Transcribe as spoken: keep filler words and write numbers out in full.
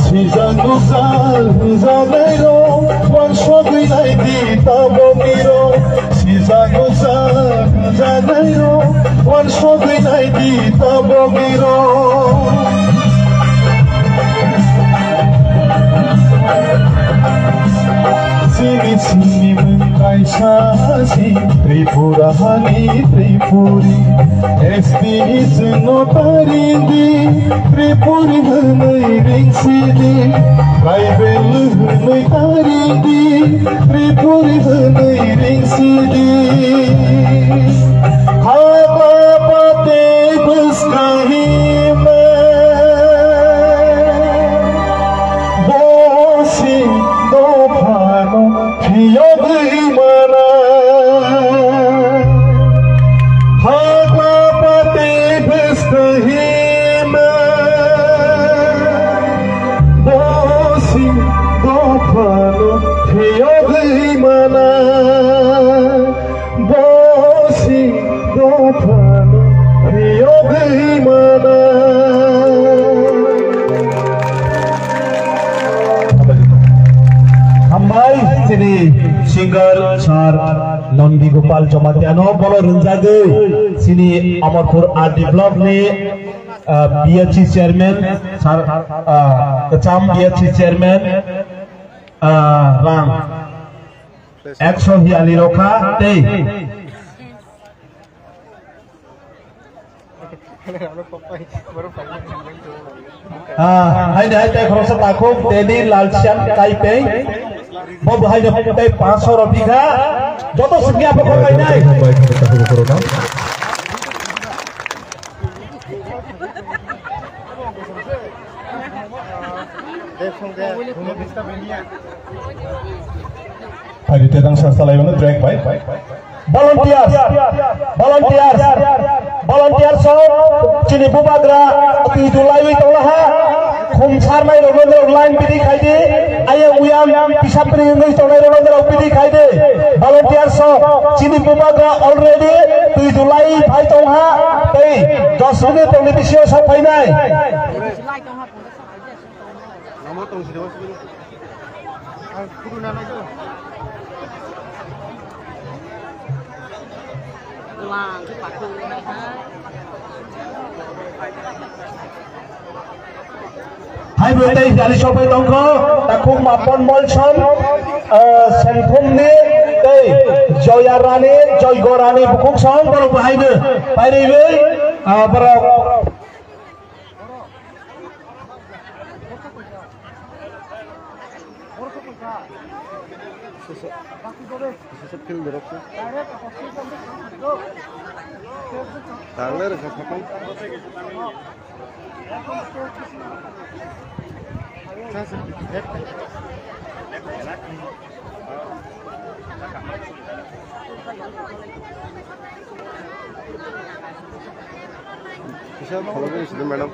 Sijak nukjak hwnjanairok, uansugwi naidi taboknirok. Sijak nukjak hwnjanairok, uansugwi naidi taboknirok. Chini chini mung kaisa si Tripura hani Tripuri. S T chwngno tarindi, Tripuri hwnwi ringsidi. Tribal hwnwi tarindi, Tripuri hwnwi ringsidi. Haba pate bwskang hima. Bosi dophano phiyogwi mana. Hakla pate bwskang hima. Bosi dophano phiyogwi mana. Bosi dophano phiyogwi mana. Hambai chini singer sir Nondi Gopal Jamatia no, bono rwnjagwi chini Amarpur R D block ni, ah, B H C chairman sir, ah, Kacham B H C chairman, ah, rang ekso hiyali rokha tei. Ah, hai de, hai de, khoroksa takhuk, Dedi Lalsian Kaipeng. Bo bo hai de, tei panchsho rok bikha. Joto sukya bo khorok hai nai. Hai de, tedang sa salai mano, drag bai. Volunteers, volunteers, volunteers rok chini bubagra twi dulaiwi tonglaha. Khum sarnai rok no line bidi khaidi. Ayang uyang pisap ri wngwi tongnai rok no bidi khaidi. Volunteers rok chini bubagra already twi dulai phai tongha. Tei dos minute ni bisingo sok phainai. Hai bo tei jali sopai tongkho, takhuk Mapon Molson, eh, Sengthumni tei Joya Rani, Joygo Rani bukhuk song borok bo hai bo pairwi, ah, borok. Kisa follow khe sidi madam.